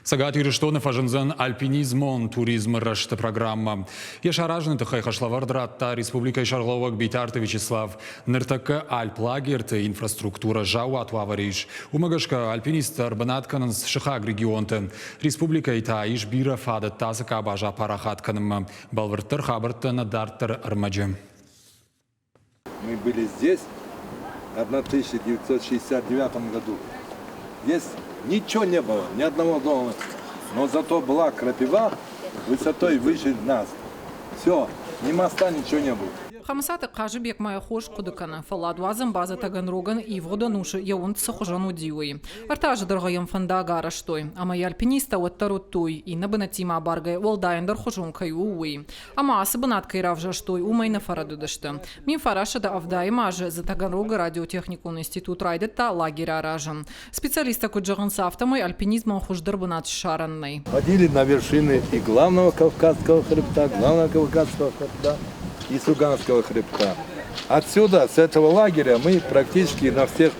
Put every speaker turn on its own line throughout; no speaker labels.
Цӕгат Ирыстоны фӕзындзӕн альпинизмон туризмы рӕзты программӕ. Йӕ саразыны тыххӕй хӕслӕвӕрд радта республикӕйы сӕргълӕууӕг Битарты Вячеслав. Ныртӕккӕ альплагерты инфраструктурӕ заууат уавӕры ис. Уымӕ гӕсгӕ альпинисттӕ ӕрбынат кӕнынц сыхаг регионты. Республикӕйы та ис бирӕ фадӕттӕ ацы къабаз апарахат кӕнынмӕ. Бӕлвырддӕр хабӕрттӕ нӕ дарддӕры ӕрмӕджы.
Мы были здесь в 1969 году. Здесь ничего не было, ни одного дома. Но зато была крапива высотой выше нас. Все, ни моста, ничего не было.
Хӕмыцаты Хъазыбег ма йӕ хорз хъуыды кӕны, фӕлладуадзӕн базӕ Таганрогӕн ивгъуыд ӕнусы йӕ уынд цы хуызӕн уыди, уый. Ӕртӕ азы дӕргъы йӕм фӕндаг арӕзтой, ӕмӕ йӕ альпинисттӕ уӕддӕр уыдтой, иннӕ бынӕттимӕ абаргӕ уӕлдай ӕндӕрхуызон кӕй у, уый. Ӕмӕ ацы бынат кӕй равзӕрстой, уымӕй нӕ фӕрӕдыдысты. 1970 азы дзы Таганрогы радиотехникон институт райдыдта лагерь аразын. Специалисттӕ куыд зӕгъынц, афтӕмӕй альпинизмӕн хуыздӕр бынат ссарӕн нӕй.
Ходили на вершины и главного Кавказского хребта, главного Кавказского хребта и Суганского хребта. Отсюда, с этого лагеря, мы практически на всех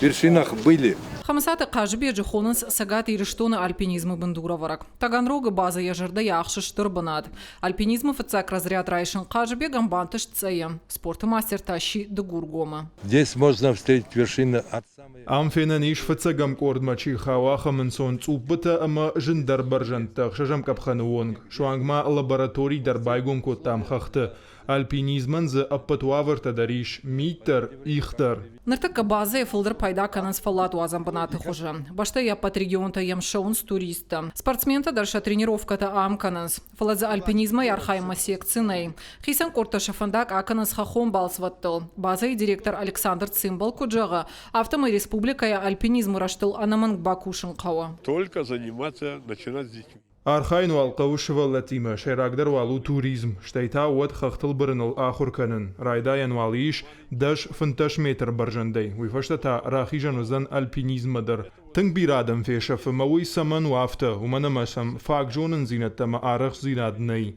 вершинах были.
Хӕмыцаты Хъазыбеджы хонынц Цӕгат Ирыстоны альпинизмы бындурӕвӕрӕг. Таганрогы базӕ йӕ зӕрдӕйы ахсы стыр бынат. Альпинизмы фыццаг разряд райсын Хъазыбегӕн бантыст Цъӕйы. Спорты мастер та сси Дыгургомы.
Здесь можно встретить вершины от самой...
Ам фенӕн ис фыццӕгӕм къордмӕ чи хауы, ахӕм ӕнцон цъуппытӕ ӕмӕ зындӕр бӕрзӕндтӕ ӕхсӕзӕм къӕпхӕны онг. Суанг ма лаборатори дӕр байгом кодтам хӕхты. Альпинизмӕн дзы ӕппӕт уавӕртӕ дӕр ис, мит дӕр, их дӕр.
Ныртӕккӕ базӕйы фылдӕр пайда кӕнынц фӕлладуадзӕн бынаты хуызы. Бӕстӕйы ӕппӕт регионтӕй йӕм ссӕуынц туристтӕ. Спортсментӕ дӕр сӕ тренировкӕтӕ ам кӕнынц. Фӕлӕ дзы альпинизмӕй архайынмӕ секци нӕй. Хицӕн къордтӕ сӕ фӕндаг акӕнынц хӕххон балцвӕдтыл. Базӕйы директор Александр Цымбал куыд зӕгъы, афтӕмӕй республикӕйы альпинизмы рӕзтыл ӕнӕмӕнг бакусын хъӕуы.
Только заниматься начинать с детьми.
Архайын уал хъӕуы сывӕллӕттимӕ, сӕйрагдӕр уал у туризм, стӕй та уӕд хӕхтыл бырыныл ахуыр кӕнын. Райдайӕн уал ис 10-15 метр бӕрзӕндӕй, уый фӕстӕ та рахизӕн уыдзӕн альпинизммӕ дӕр. Тынг бирӕ адӕм фесӕфы ӕмӕ уый цӕмӕн у афтӕ, уымӕн ӕмӕ сӕм фаг зонындзинӕдтӕ ӕмӕ арӕхстдзинад нӕй.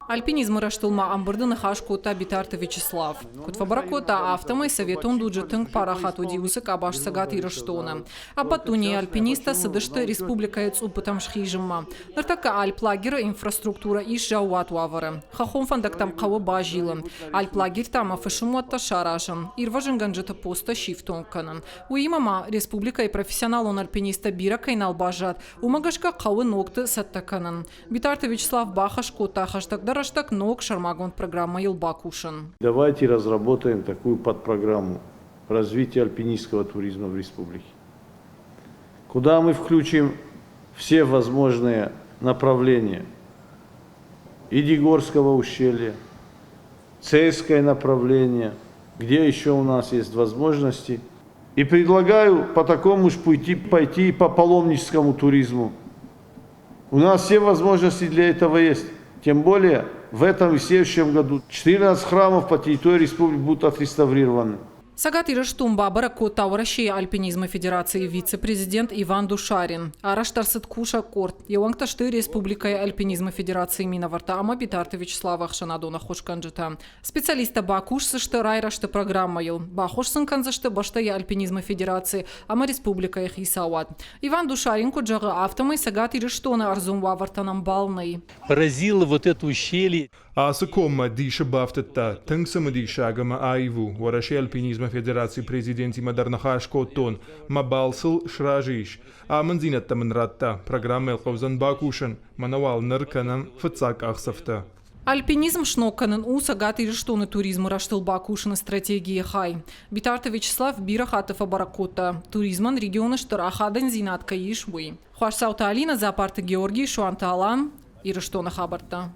Альпинизмы рӕзтыл ма ӕмбырды ныхас кодта Битарты Вячеслав. Куыд фӕбӕрӕг кодта, афтӕмӕй советон дуджы тынг парахат уыди уыцы къабаз Цӕгат Ирыстоны. Ӕппӕт дунейы альпинисттӕ цыдысты республикӕйы цъуппытӕм схизынмӕ. Ныртӕккӕ альплагеры инфраструктурӕ ис заууат уавӕры. Хӕххон фӕндӕгтӕм хъӕуы базилын, альплагерьтӕ ӕмӕ фысымуӕттӕ саразын, ирвӕзынгӕнджыты посттӕ сифтонг кӕнын. Уыимӕ ма республикӕйы профессионалон альпинисттӕ бирӕ кӕй нал баззад, уымӕ гӕсгӕ хъӕуы ногты цӕттӕ кӕнын. Битарты Вячеслав бахӕс кодта хӕстӕгдӕр рӕстӕг ног сӕрмагонд программӕйыл бакусын.
Давайте разработаем такую подпрограмму развития альпинистского туризма в республике, куда мы включим все возможные направления и Дигорского ущелья, Цейское направление, где еще у нас есть возможности. И предлагаю по такому же пути пойти и по паломническому туризму. У нас все возможности для этого есть. Тем более в этом и следующем году 14 храмов по территории республики будут отреставрированы.
Цӕгат Ирыстон бабӕрӕг кодта Уӕрӕсейы альпинизмы федерацийы вице-президент Иван Душарин. Арӕзт ӕрцыд кусӕг къорд. Йе уӕнгтӕ сты республикӕйы альпинизмы федерацийы минӕвӕрттӕ ӕмӕ Битарты Вячеславы ӕхсӕнадон ӕххуысгӕнджытӕ. Специалисттӕ бакусдзысты райрӕзты программӕйыл, баххуыс сын кӕндзысты бӕстӕйы альпинизмы федераци ӕмӕ республикӕйы хицауад. Иван Душарин куыд зӕгъы, афтӕмӕй Цӕгат Ирыстоны ӕрдзон уавӕртӕн ӕмбал нӕй.
Поразило вот это ущелье.
Ацы коммӕ дисы бафтыдта, тынг цымыдисаг ӕмӕ аив у. Уӕрӕсейы альпинизмы федерацийы президентимӕ дӕр ныхас кодтон, мӕ балцыл сразы ис. Амынддзинӕдтӕ мын радта, программӕйыл хъӕудзӕн бакусын, мӕнӕ уал ныр кӕнӕм фыццаг къахдзӕфтӕ.
Альпинизм сног кӕнын у Цӕгат Ирыстоны туризмы рӕзтыл бакусыны стратегийы хай. Битарты Вячеслав бирӕ хатты фӕбӕрӕг кодта, туризмӕн регионы стыр ахадындзинад кӕй ис, уый. Хуасдзауты Алинӕ, Дзапарты Георгий, Суанты Алан, Ирыстоны хабӕрттӕ.